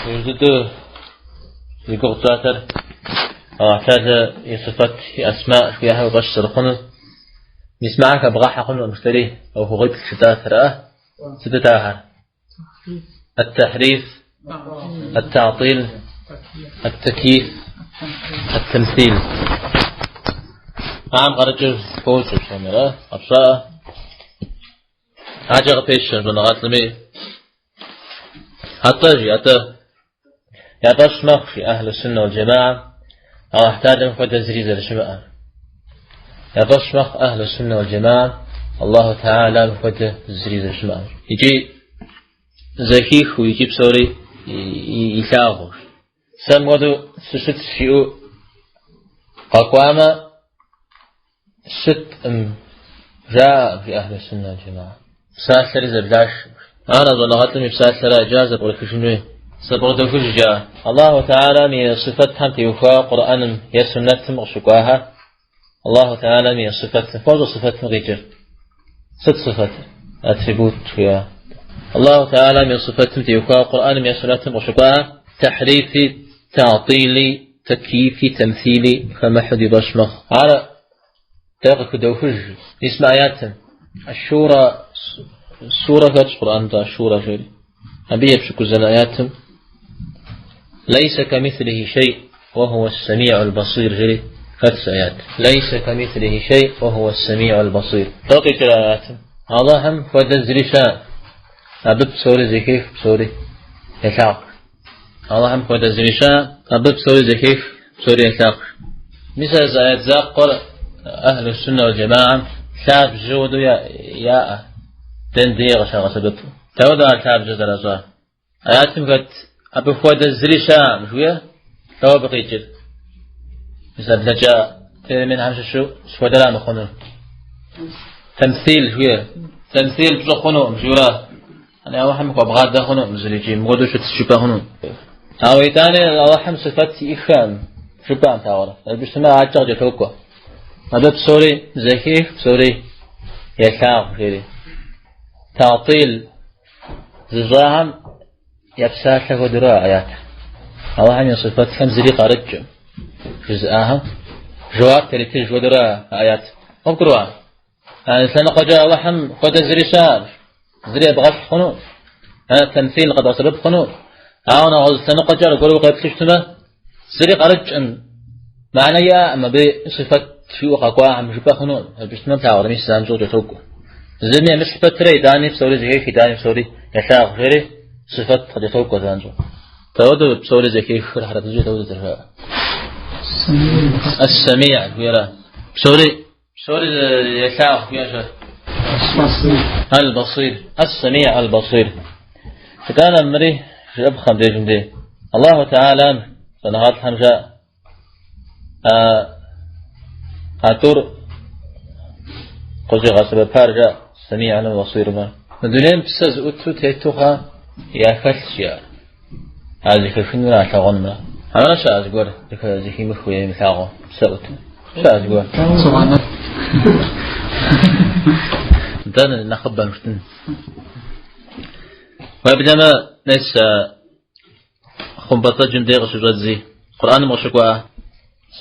Иужь дыдэу зи гугъу тщӏатэр Аллахь Тэхьэлэ и сыфэт, и асма жыхуиӏэхэр уи фӏэщ зэрыхъунур. Мис мыхэр хэбгъэхьэ хъунукъым жытӏэри, ӏуэхугъуиплӏ жытӏатэр, а? Сытыт ахэр? التحريف التعطيل التكييف التمثيل Ахэм къарыкӏыр фощӏэ псоми, ара? Къэфщӏаӏэ? Адэкӏэ къыпещэ щӏэныгъэлӏми. Атӏэ, жи, атӏэ. Я фӏэщ мэхъу, жи, أهل السنة والجماعة, Аллахь Тэхьэлэм хуэдэ зыри зэрыщымыӏэр. Я фӏэщ мэхъу أهل السنة والجماعة, Аллаху Тэхьэлэм хуэдэ зыри зэрыщымыӏэр. Икӏи зэхихыу, икӏи псори илъагъуу. Сэ мыуэдэу сыщытщ жиӏэу къэкӏуамэ, щыткъым жаӏэ, жи أهل السنة والجماعة. Псалъэри зэблаш. Ар а щӏэныгъэлӏым и псалъэра иджы ар зэпкърыхыжын хуей. Зэпкърыдохыж иджы. Аллаху Тэхьэлэм и сыфэтхэм теухуауэ Къурӏэным е суннэтым къыщыкӏуахэр Аллаху Тэхьэлэм и сыфэтым, фощӏэ сыфэтым къикӏыр. Сыт сыфэтыр? Атрибут жиӏа. Аллаху Тэхьэлэм и сыфэтым теухуауэ Къурӏэным е суннэтым къыщыкӏуахэр тахьрифи, та'тили, тэкйифи, тэмсили хэмыхьу ди фӏэщ мэхъу. Ар дэ къыхыдохыж. Мис мы аятым. Аш-Шура сурэ хэтщ Къурӏэным, Аш-Шура жери. Абы епщыкӏузанэ аятым ليس كمثله شيء وهو السميع البصير жери хэтщ аят. ليس كمثله شيء وهو السميع البصير. Дэ къикӏыр аятым. Аллахьым хуэдэ зыри щыӏэкъым. Абы псори зэхех, псори елъагъу. Аллахьым хуэдэ зыри щыӏэкъым. Абы псори зэхех, псори елъагъу. Мис а зы аят закъуэр أهل السنة والجماعة лъабжьэ хуэдэу яӏэ. Дэн дей къыщагъэсэбэпу. Дауэ ар лъабжьэ зэращӏар? Аятым хэт абы хуэдэ зыри щыӏэкъым, жиӏэ, дауэ абы къикӏыр? Мис а блэкӏа терминхэм щыщу сыт хуэдэра мыхъунур? Тэмсил жиӏэ. Тэмсил пщӏы хъунукъым, жиӏэура? Ани Аллахьым хуэбгъадэ хъунукъым зыри икӏи мыгуэдэу щытщ жыпӏэ хъунукъым. Ауэ итӏани Аллахьым сыфэт иӏэххэкъым жыпӏэкъым тауэрэ. Абы щытмэ адэкӏэ къыкӏэлъокӏуэ. Абы псори зэхех, псори елъагъу, жери. Та'тил зыщӏахэм я псалъэ хуэдэура аят. Аллахьым и сыфэтхэм зыри къарыкӏкъым жызыӏахэм жэуап яритыж хуэдэура аят. Къывгурыӏуа? Лъэныкъуэкӏэ Аллахьым хуэдэ зыри щыӏэкъым. Зыри ебгъэщхь хъуну, тэмсил къэбгъэсэбэп хъуну. Ауэ нэгъуэщӏ лъэныкъуэкӏэ аргуэру укъеплъу щытмэ, зыри къарыкӏкъым. Мыхьэнэ иӏэкъым абы сыфэт жиӏэу къэкӏуахэм жыпӏэ хъуну. Абы щытмэ плъагъурэ мис занщӏэу кӏэлъокӏуэ. Зыми емыщхь пэтрэ итӏани псори зэхех, итӏани псори елъагъу жери сыфэт къыкӏэлъокӏуэ занщӏэу. Дауэдэу псори зэхехыр хьэрыпыбзэкӏэ дауэдэу зэрыжаӏэр? Ас-Самиӏ жиӏэрэ. Псори Псори елъагъу жиӏэщ. Аль-Басир. Ас-Самиӏ Аль-Басир. Итӏанэ мыри жыӏэпхъэм дежым дей. Аллаху Тэхьэлам щӏэныгъэлӏхэм жаӏэ. А тӏур къыщӏигъэсэбэпар жаӏэ. Самиӏрэ Басирымрэ. Мы дунейм псэ зыӏуту тету хъуа яхэлъщ жаӏэ. А зэхэхынымрэ а лъагъунымрэ. Ара щыӏэ зыгуэр зэхимыхыу е имылъагъуу псэ ӏуту? Щыӏэ зыгуэр? Дэ нэхъыбэм жытӏын. Уеблэмэ, мес хъумпӏэцӏэджым дей къыщыщӏэдзи, Къурӏэным къыщыкӏуа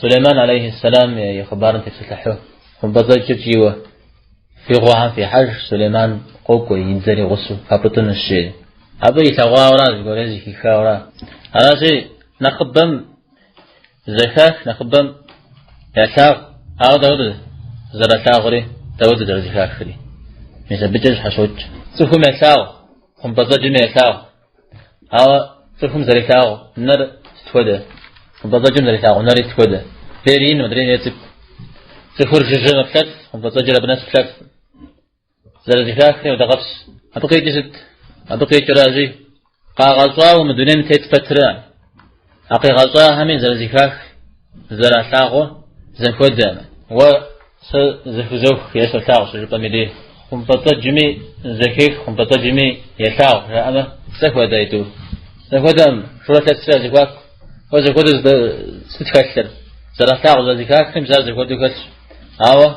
Сулейман алейхи сэлам и хъыбарым тепсэлъыхьу, хъумпӏэцӏэджыр кӏийуэ фи гъуэхэм фихьэж, Сулейман къокӏуэ и дзэр и гъусэу фапӏытӏынущ, жери. Абы илъэгъуауэра, зыгуэр е зэхихауэра. Аращи, нэхъыбэм зэхах, нэхъыбэм ялъагъу, ауэ дауэдэ зэралъагъури, дауэдэ зэрызэхахри. Мис абыкӏэ щхьэщокӏ. Цӏыхум ялъагъу, хъумпӏэцӏэджми ялъагъу. Ауэ цӏыхум зэрилъагъу нэр сыт хуэдэ? Хъумпӏэцӏэджым зэрилъагъу нэри сыт хуэдэ? Бейр ину, адрейм е цӏыкӏу. Цӏыхур жыжьэ мэплъэф, хъумпӏэцӏэджыр абы нэс плъэф. Зэрызэхахри уадэгъэпс. Абы къикӏыр сыт? Абы къикӏыращи, къагъэщӏауэ мы дунейм тет пэтрэ. А къигъэщӏахэми зэрызэхах, зэралъагъур зэхуэдэ. Уэ сэ зэхызох е солъагъу щыжыпӏэм и дей. Хъумпӏэцӏэджми зэхех, хъумпӏэцӏэджми елъагъу жаӏэмэ, зэхуэдэ итӏу. Зэхуэдэм шурэ лъэсрэ я зэхуаку. Уэ зэхуэдэу сыт хэлъыр? Зэралъагъу зэрызэхахым зар зэхуэдэу хэлъщ. Ауэ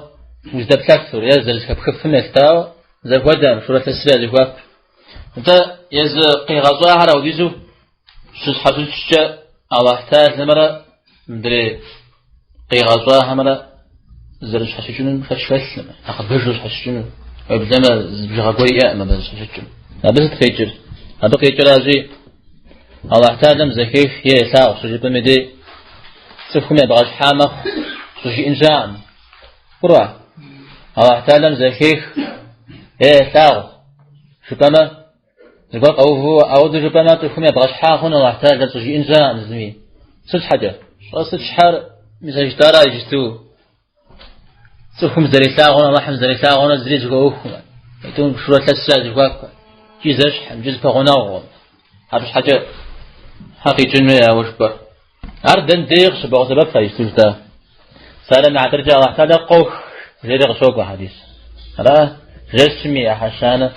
уздэплъэфыр е зэрызэхэпхыфым елъытауэ зэхуэдэм шурэ лъэсрэ я зэхуаку. Нтӏэ езы къигъэщӏахэр апхуэдизу. Щыщхьэщыкӏкӏэ Аллахь Тэхьэлэмрэ мыдрей къигъэщӏахэмрэ зэрыщхьэщыкӏынум шэч хэлъкъым, нэхъыбэжу щхьэщыкӏыну. Уеблэмэ зы бжыгъэ гуэр иӏэкъым абы щхьэщыкӏым. Абы сыт къикӏыр? Абы къикӏыращи, Аллахь Тэхьэлэм зэхех е елъагъу щыжыпӏэм и дей цӏыхум ебгъэщхьа мэхъу щӏыжиӏэн щыӏэкъым. Къыгурыӏуа? Аллахь Тэхьэлэм зэхех е елъагъу жыпӏэмэ, зыгуэр къэуву ауэдэу жыпӏэмэ, цӏыхум ебгъэщхьа хъуну Аллахь Тэхьэлэр щӏыжиӏэн щыӏэкъым зыми. Сыт щхьэкӏэ? Щӏэ сыт щхьэр мис а жытӏара иджысту? Цӏыхум зэрилъагъурэ Аллахьым зэрилъагъурэ зыри зэхуэӏуэхукъым. Тӏум шурэ лъэсрэ зэхуаку. Икӏи зэщхьым, икӏи зэпэгъунэгъукъым. Абы щхьэкӏэ хьэ къикӏын хуей ауэ жыпӏэр. Ар дэн дей къыщыбогъэсэбэп а иджысту жытӏа. Псалъэм и хьэтыркӏэ Аллахь Тэхьэлэ къох жери къыщокӏуэ хьэдис. Ара жэщым и ӏыхьэ щанэ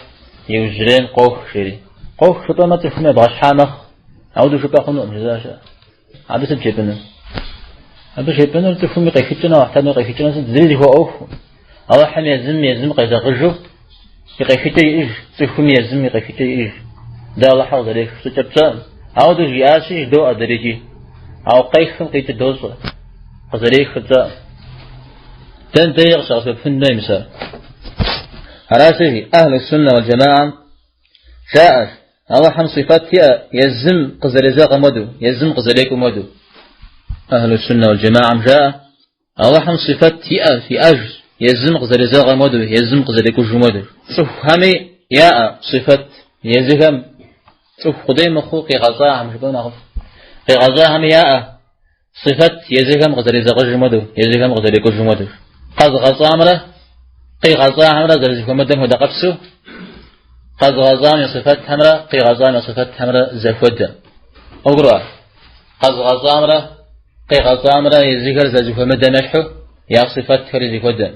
иужьрейм къох жери. Къох жыпӏэмэ цӏыхум ебгъэщхьа мэхъу. Ауэдэу жыпӏэ хъунукъым жызыӏэ щыӏэ. Абы сыт жепӏэнур? Абы жепӏэнур цӏыхум и къехыкӏэрэ Аллахь Тэхьэлэм и къехыкӏэрэ сыт зыри зэхуэӏуэхукъым. Аллахьым езым езым къезэгъыжу и къехыкӏэ иӏэж, цӏыхум езым и къехыкӏэ иӏэж. Дэ Аллахьыр къызэрех щӏыкӏэр тщӏэкъым. Ауэдэу жиӏащи, жыдоӏэ дэрикӏи. Ауэ къехым къикӏыр дощӏэ, къызэрехыр тщӏэкъым. Дэн дей къыщагъэсэбэпын хуей мис ар. Аращи, жи, Ахьлу суннэ уал джамаам жаӏэщ, Аллахьым сифат иӏэ езым къызэрезэгъым хуэдэу, езым къызэрекӏум хуэдэу. Ахьлу суннэ уал джамаам жаӏэ, Аллахьым сифат иӏэ, иӏэжщ, езым къызэрезэгъым хуэдэу, езым къызэрекӏужым хуэдэу. Цӏыхухэми яӏэ сифат езыхэм цӏыху къудей мыхъуу къигъэщӏахэм жыпӏэу нэхъыфӏ. Къигъэщӏахэми яӏэ сифат езыхэм къызэрезэгъыжым хуэдэу, езыхэм къызэрекӏужым хуэдэу. Къэзыгъэщӏамрэ къигъэщӏахэмрэ зэрызэхуэмыдэм хуэдэ къабзэу, къэзыгъэщӏам и сифатхэмрэ къигъэщӏам и сифатхэмрэ зэхуэдэ. Къывгурыӏуа? Къэзыгъэщӏамрэ къигъэщӏамрэ езыхэр зэрызэхуэмыдэм ещхьу я сифатхэри зэхуэдэ.